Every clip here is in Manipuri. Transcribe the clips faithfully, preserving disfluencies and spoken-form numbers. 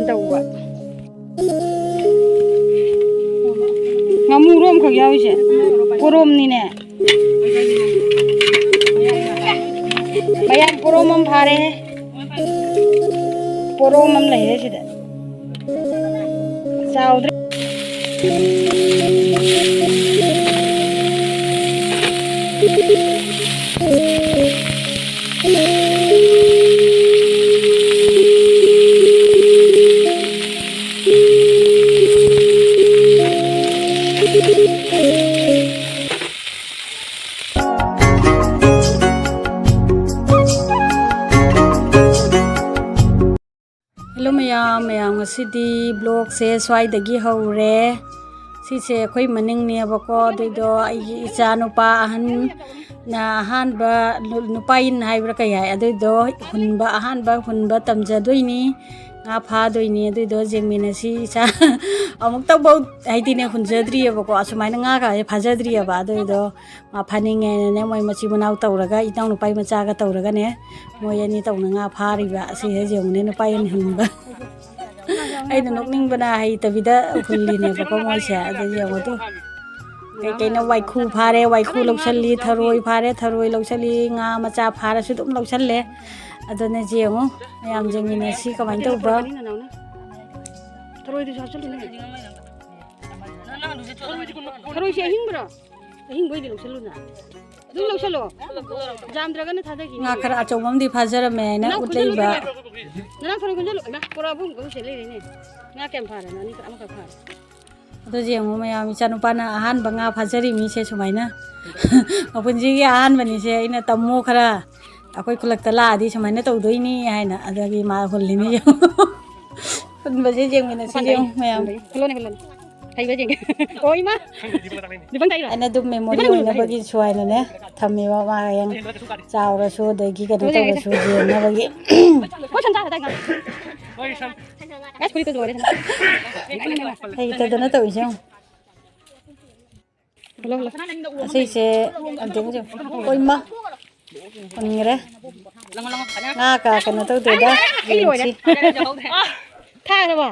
ꯇꯧꯕ꯫ ꯉꯥꯃꯨꯔꯣ ꯑꯃꯈꯛ ꯌꯥꯎꯔꯤꯁꯦ? ꯄꯣꯔꯣꯝꯅꯤꯅꯦ꯫ ꯃꯌꯥꯝ ꯄꯣꯔꯣꯝ ꯑꯃ ꯐꯥꯔꯦ꯫ ꯄꯣꯔꯣꯝ ꯑꯃ ꯂꯩꯔꯦ ꯁꯤꯗ꯫ ꯆꯥꯎꯗ꯭ꯔꯦ꯫ Hello ꯃꯌꯥꯝ, ꯃꯌꯥꯝ ꯉꯁꯤꯗꯤ vlogꯁꯦ ꯁ꯭ꯋꯥꯏꯗꯒꯤ ꯍꯧꯔꯦ꯫ ꯁꯤꯁꯦ ꯑꯩꯈꯣꯏ ꯃꯅꯤꯡꯅꯦꯕꯀꯣ꯫ ꯑꯗꯨꯏꯗꯣ ꯑꯩꯒꯤ ꯏꯆꯥ ꯅꯨꯄꯥ ꯑꯍꯟꯅ ꯑꯍꯥꯟꯕ ꯅꯨ-, ꯅꯨꯄꯥ ꯏꯟ ꯍꯥꯏꯕ꯭ꯔꯥ ꯀꯩ ꯍꯥꯏ, ꯑꯗꯨꯏꯗꯣ ꯍꯨꯟꯕ, ꯑꯍꯥꯟꯕ ꯍꯨꯟꯕ ꯇꯝꯖꯗꯣꯏꯅꯤ꯫ ꯉꯥ ꯐꯥꯗꯣꯏꯅꯤ꯫ ꯑꯗꯨꯏꯗꯣ ꯌꯦꯡꯃꯤꯟꯅꯁꯤ꯫ ꯏꯆꯥ ꯑꯃꯨꯛꯇꯐꯧ ꯍꯥꯏꯗꯤꯅꯦ ꯍꯨꯟꯖꯗ꯭ꯔꯤꯑꯕꯀꯣ, ꯑꯁꯨꯃꯥꯏꯅ ꯉꯥꯒꯁꯦ ꯐꯥꯖꯗ꯭ꯔꯤꯑꯕ꯫ ꯑꯗꯨꯏꯗꯣ ꯃꯥ ꯐꯥꯅꯤꯡꯉꯦꯅꯅꯦ ꯃꯣꯏ ꯃꯆꯤꯟ ꯃꯅꯥꯎ ꯇꯧꯔꯒ, ꯏꯅꯥꯎ ꯅꯨꯄꯥꯒꯤ ꯃꯆꯥꯒ ꯇꯧꯔꯒꯅꯦ, ꯃꯣꯏ ꯑꯅꯤ ꯇꯧꯅ ꯉꯥ ꯐꯥꯔꯤꯕ꯫ ꯑꯁꯤ ꯍꯦꯛ ꯌꯦꯡꯉꯨꯅꯦ, ꯅꯨꯄꯥ ꯏꯟ ꯍꯨꯟꯕ꯫ ꯑꯩꯅ ꯅꯣꯛꯅꯤꯡꯕꯅ ꯍꯩꯇꯕꯤꯗ ꯍꯨꯜꯂꯤꯅꯦꯕꯀꯣ ꯃꯣꯏꯁꯦ꯫ ꯑꯗꯨ ꯌꯦꯡꯉꯣ ꯇꯨ, ꯀꯩ ꯀꯩꯅꯣ, ꯋꯥꯏꯈꯨ ꯐꯥꯔꯦ, ꯋꯥꯏꯈꯨ ꯂꯧꯁꯜꯂꯤ, ꯊꯔꯣꯏ ꯐꯥꯔꯦ, ꯊꯔꯣꯏ ꯂꯧꯁꯜꯂꯤ, ꯉꯥ ꯃꯆꯥ ꯐꯥꯔꯁꯨ ꯑꯗꯨꯝ ꯂꯧꯁꯜꯂꯦ꯫ ꯑꯗꯨꯅ ꯌꯦꯡꯉꯨ ꯃꯌꯥꯝ, ꯌꯦꯡꯃꯤꯟꯅꯁꯤ ꯀꯃꯥꯏꯅ ꯇꯧꯕ꯭ꯔꯥ꯫ ꯊꯔꯣꯏꯗꯨꯁꯨ ꯍꯥꯞꯆꯜꯂꯨꯅꯦ꯫ ꯊꯔꯣꯏꯁꯦ ꯑꯍꯤꯡꯕ꯭ꯔꯣ? ꯑꯍꯤꯡꯕ ꯑꯣꯏꯗꯤ ꯂꯧꯁꯜꯂꯨꯅ꯫ ꯑꯗꯨꯝ ꯂꯧꯁꯜꯂꯣ꯫ ꯌꯥꯝꯗ꯭ꯔꯒꯅ ꯊꯥꯗꯈꯤꯅꯤ꯫ ꯉꯥ ꯈꯔ ꯑꯆꯧꯕ ꯑꯃꯗꯤ ꯐꯥꯖꯔꯝꯃꯦ ꯍꯥꯏꯅ ꯅꯅꯥꯎ ꯎꯠꯂꯛꯏꯕ꯫ ꯈꯨꯟꯖꯜꯂꯨ꯫ ꯅꯅꯥꯎ ꯊꯔꯣꯏ ꯈꯨꯟꯖꯜꯂꯨ꯫ ꯏꯃꯥ, ꯄꯣꯔꯛꯑꯕ ꯑꯃꯨꯛ ꯁꯦ ꯂꯩꯔꯦꯅꯦ꯫ ꯉꯥ ꯀꯌꯥꯝ ꯐꯥꯔꯦ? ꯑꯅꯤꯈꯛ, ꯑꯃꯈꯛ ꯐꯥꯔꯦ꯫ ꯑꯗꯨ ꯌꯦꯡꯉꯨ ꯃꯌꯥꯝ, ꯏꯆꯥꯅꯨꯄꯥꯅ ꯑꯍꯥꯟꯕ ꯉꯥ ꯐꯥꯖꯔꯤꯃꯤꯁꯦ ꯁꯨꯃꯥꯏꯅ꯫ ꯃꯄꯨꯟꯁꯤꯒꯤ ꯑꯍꯥꯟꯕꯅꯤꯁꯦ꯫ ꯑꯩꯅ, "ꯇꯝꯃꯣ ꯈꯔ, ꯑꯩꯈꯣꯏ ꯈꯨꯜꯂꯛꯇ ꯂꯥꯛꯑꯗꯤ ꯁꯨꯃꯥꯏꯅ ꯇꯧꯗꯣꯏꯅꯤ" ꯍꯥꯏꯅ꯫ ꯑꯗꯒꯤ ꯃꯥ ꯍꯨꯜꯂꯤꯅꯤ ꯌꯦꯡꯉꯨ꯫ ꯍꯨꯟꯕꯁꯦ ꯌꯦꯡꯃꯤꯟꯅꯁꯤ ꯌꯦꯡꯉꯨ ꯃꯌꯥꯝ꯫ ꯍꯨꯜꯂꯣꯅꯦ, ꯍꯨꯜꯂꯣꯅꯦ꯫ ꯍꯩꯕ ꯌꯦꯡꯒꯦ꯫ ꯑꯣ, ꯏꯃꯥ! ꯂꯤꯐꯪ ꯇꯥꯛꯏꯔꯣ? ꯑꯩꯅ ꯑꯗꯨꯝ memory ꯂꯤꯐꯪ ꯍꯨꯜꯂꯨꯅꯦ꯫ ꯑꯣꯏꯅꯕꯒꯤ ꯁꯨꯃꯥꯏꯅꯅꯦ ꯊꯝꯃꯤꯕ꯫ ꯃꯥ ꯍꯌꯦꯡ ꯆꯥꯎꯔꯁꯨ ꯑꯗꯒꯤ ꯀꯩꯅꯣ ꯍꯨꯜꯂꯣ ꯌꯦꯡꯒꯦ꯫ ꯇꯧꯔꯁꯨ ꯌꯦꯡꯅꯕꯒꯤ꯫ ꯍꯣꯏ, ꯁꯟ ꯆꯥ ꯈꯛꯇ ꯉꯥꯏ꯫ ꯑꯁ, ꯐꯨꯔꯤꯠꯇ ꯂꯣꯏꯔꯦ, ꯁꯟ꯫ ꯍꯩꯇꯗꯅ ꯇꯧꯔꯤꯁꯦ ꯌꯦꯡꯉꯨ꯫ ꯍꯨꯜꯂꯣ, ꯍꯨꯜꯂꯣ꯫ ꯑꯁꯤꯁꯦ ꯑꯝꯇꯪ ꯌꯦꯡꯉꯨ꯫ ꯑꯣꯏꯃꯥ! ꯍꯨꯟꯈ꯭ꯔꯦ꯫ ꯉꯥ ꯀ-, ꯀꯩꯅꯣ ꯇꯧꯗꯦꯗ꯫ ꯑꯩ ꯂꯣꯏꯔꯦ꯫ ꯌꯦꯟꯁꯤ꯫ ꯊꯥꯈ꯭ꯔꯕꯣ?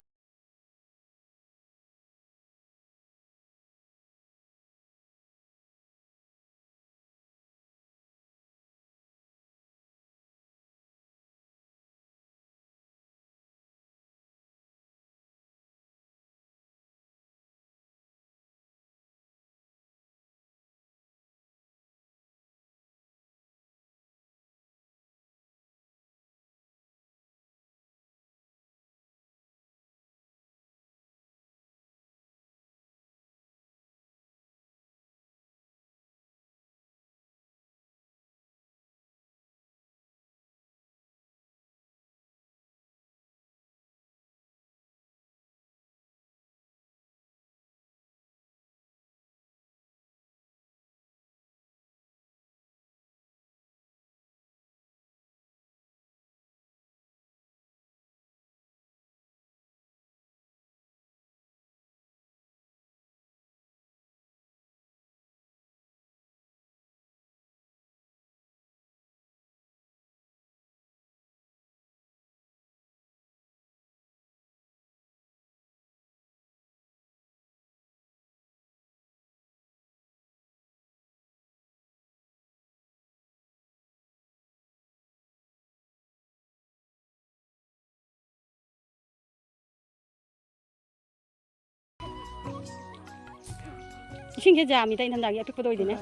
ꯏꯁꯤꯡꯁꯦ ꯖꯥꯝꯃꯤꯗ, ꯏꯪꯊꯝꯊꯥꯒꯤ ꯑꯄꯤꯛꯄꯗꯣ ꯑꯣꯏꯗꯣꯏꯅꯦ꯫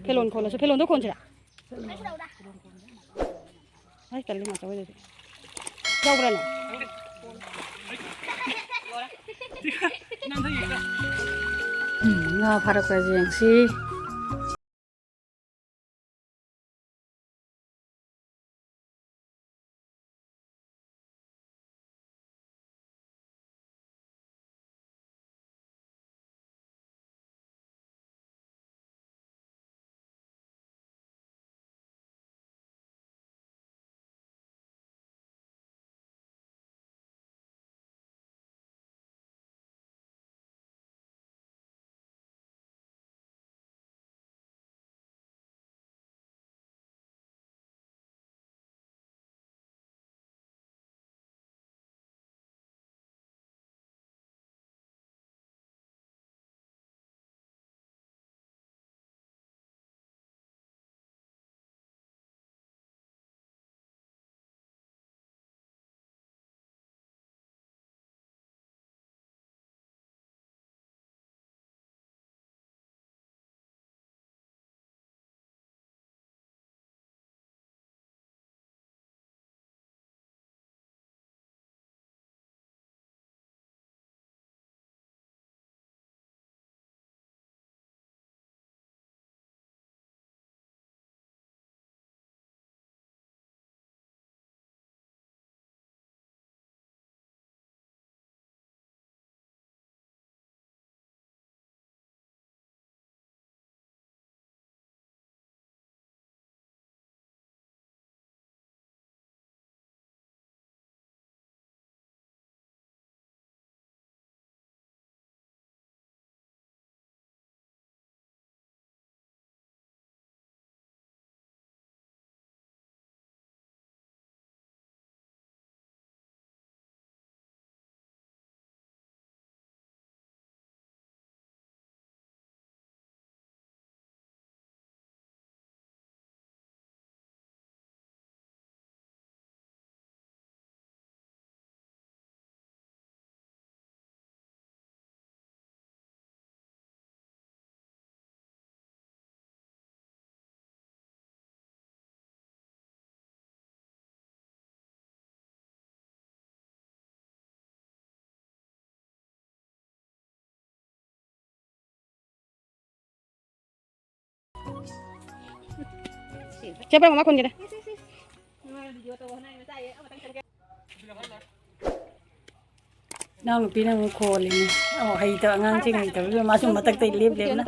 ꯐꯦꯂꯣꯟ ꯈꯣꯜꯂꯁꯨ, ꯐꯦꯂꯣꯟꯗꯣ ꯈꯣꯟꯁꯤꯔꯥ? ꯑꯩ ꯇꯜꯂꯤ, ꯉꯥ ꯆꯥꯎꯕꯗꯨꯗꯤ꯫ ꯌꯥꯎꯕ꯭ꯔꯥꯅꯦ? ꯎꯝ, ꯉꯥ ꯐꯥꯔꯛꯄꯁꯦ ꯌꯦꯡꯁꯤ꯫ ꯆꯦ ꯄꯔꯦꯝ, ꯃꯃꯥ ꯈꯣꯟꯒꯦꯗ꯫ ꯏꯅꯥꯎꯅꯨꯄꯤꯅ ꯑꯃꯨꯛ ꯈꯣꯜꯂꯤꯅꯤ꯫ ꯑꯣ, ꯍꯩꯇꯕ ꯑꯉꯥꯡꯁꯤꯡ ꯍꯩꯇꯕꯗꯨꯗ ꯃꯥꯁꯨ ꯃꯊꯛꯇ ꯂꯦꯞ ꯂꯦꯞꯅ꯫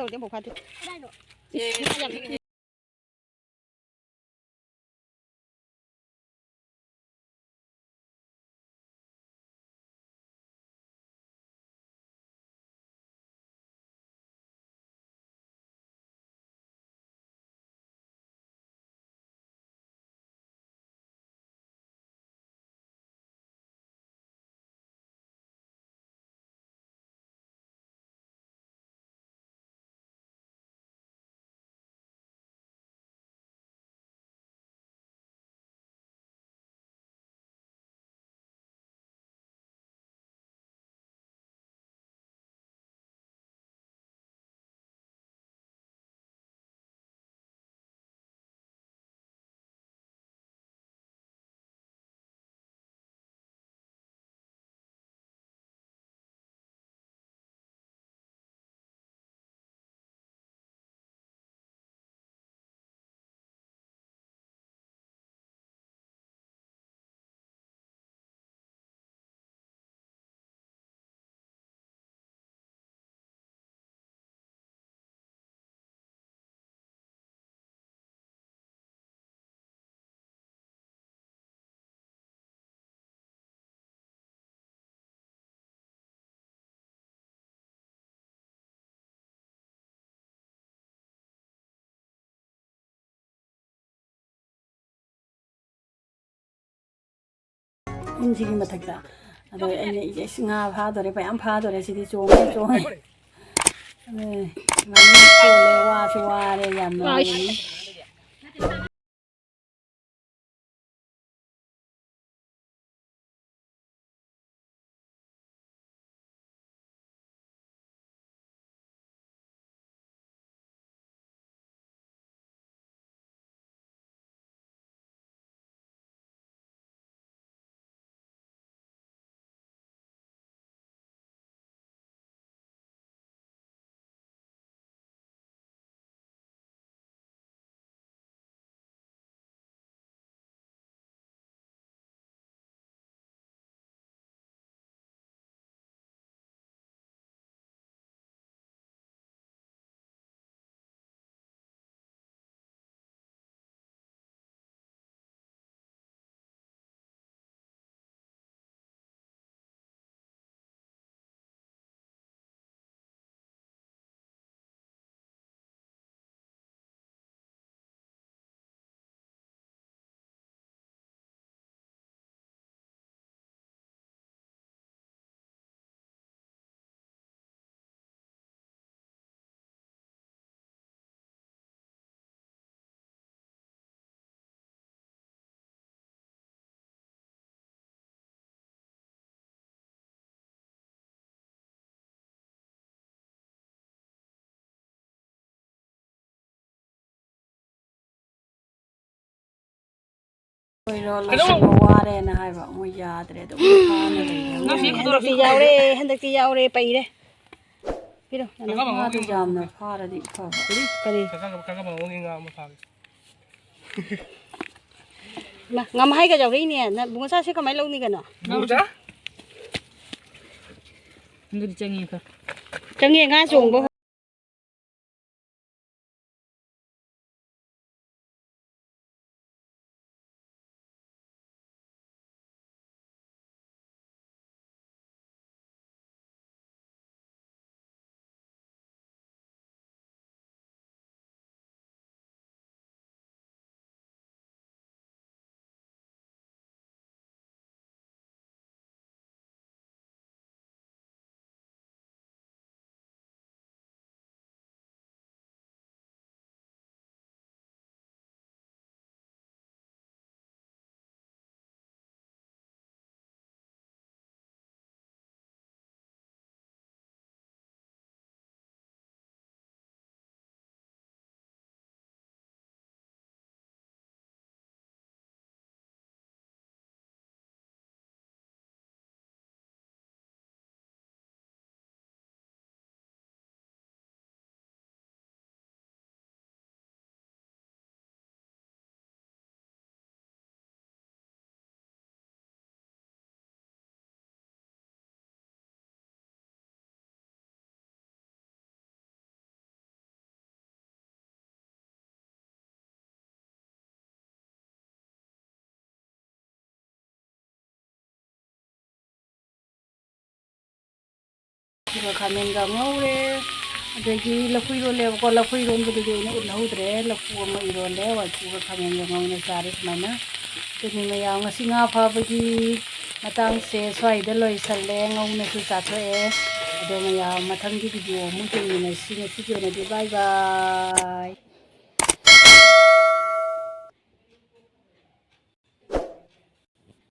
ꯏꯟꯁꯤꯒꯤ ꯃꯊꯛꯇ꯫ ꯑꯗꯣ ꯑꯩꯅ, "ꯏꯁ, ꯉꯥ ꯐꯥꯗꯣꯔꯦ, ꯃꯌꯥꯝ ꯐꯥꯗꯣꯔꯦ, ꯁꯤꯗꯤ ꯆꯣꯡꯉꯦ, ꯆꯣꯡꯉꯦ꯫" ꯑꯦ, ꯉꯥꯅꯨ ꯀꯣꯜꯂꯦ, ꯋꯥꯁꯨ ꯋꯥꯔꯦ, ꯌꯥꯝ ꯅꯨꯡꯉꯥꯏꯔꯦ꯫ ꯑꯩꯁ꯫ ꯂꯣꯏꯔꯣ, ꯂꯣꯏꯁꯤꯜꯂꯣ, ꯋꯥꯔꯦꯅ ꯍꯥꯏꯕ, ꯃꯣꯏ ꯌꯥꯗ꯭ꯔꯦ, ꯑꯗꯨꯝ ꯐꯥꯅ ꯂꯩꯔꯦ꯫ ꯅꯪ ꯁꯤ ꯈꯨꯗꯣꯔꯛ ꯍꯟꯗꯛꯇꯤ ꯌꯥꯎꯔꯦ, ꯍꯟꯗꯛꯇꯤ ꯌꯥꯎꯔꯦ, ꯄꯩꯔꯦ꯫ ꯄꯤꯔꯣ, ꯅꯪ ꯀꯔꯝꯕ ꯃꯥꯗꯤ ꯉꯥꯅꯣ? ꯌꯥꯝꯅ ꯐꯥꯔꯗꯤ ꯐꯕ꯫ ꯀꯔꯤ? ꯀꯔꯝꯕ, ꯀꯔꯝꯕ ꯃꯑꯣꯡꯒꯤ ꯉꯥ ꯑꯃ ꯐꯥꯒꯦ? ꯃꯥ, ꯉꯝꯍꯥꯏꯒ ꯌꯥꯎꯔꯛꯏꯅꯦ꯫ ꯅ-, ꯕꯨꯡꯉꯣ, ꯆꯥꯁꯦ ꯀꯃꯥꯏꯅ ꯂꯧꯅꯤ ꯀꯩꯅꯣ? ꯕꯨꯡꯉꯣ ꯆꯥ? ꯑꯗꯨꯗꯤ ꯆꯪꯉꯦ ꯈꯔ꯫ ꯆꯪꯉꯦ, ꯉꯥ ꯆꯣꯡꯕ꯫ ꯑꯗꯨꯒ ꯈꯥꯃꯦꯟꯒ ꯉꯧꯔꯦ꯫ ꯑꯗꯒꯤ ꯂꯐꯨ ꯏꯔꯣꯜꯂꯦꯕꯀꯣ꯫ ꯂꯐꯨ ꯏꯔꯣꯟꯕꯗꯨꯗꯤ ꯑꯩꯅ ꯎꯠꯍꯧꯗ꯭ꯔꯦ꯫ ꯂꯐꯨ ꯑꯃ ꯏꯔꯣꯜꯂꯦ, ꯋꯥꯏꯀꯨꯒ ꯈꯥꯃꯦꯟꯒ ꯉꯧꯅ ꯆꯥꯔꯦ ꯁꯨꯃꯥꯏꯅ꯫ ꯑꯗꯨꯅꯤ ꯃꯌꯥꯝ, ꯉꯁꯤ ꯉꯥ ꯐꯥꯕꯒꯤ ꯃꯇꯥꯡꯁꯦ ꯁ꯭ꯋꯥꯏꯗ ꯂꯣꯏꯁꯜꯂꯦ꯫ ꯉꯧꯅꯁꯨ ꯆꯥꯊꯣꯛꯑꯦ꯫ ꯑꯗꯣ ꯃꯌꯥꯝ, ꯃꯊꯪꯒꯤ ꯚꯤꯗꯤꯑꯣ ꯑꯃꯨꯛ ꯌꯦꯡꯃꯤꯟꯅꯁꯤ꯫ ꯉꯁꯤꯒꯤ ꯑꯣꯏꯅꯗꯤ bye bye꯫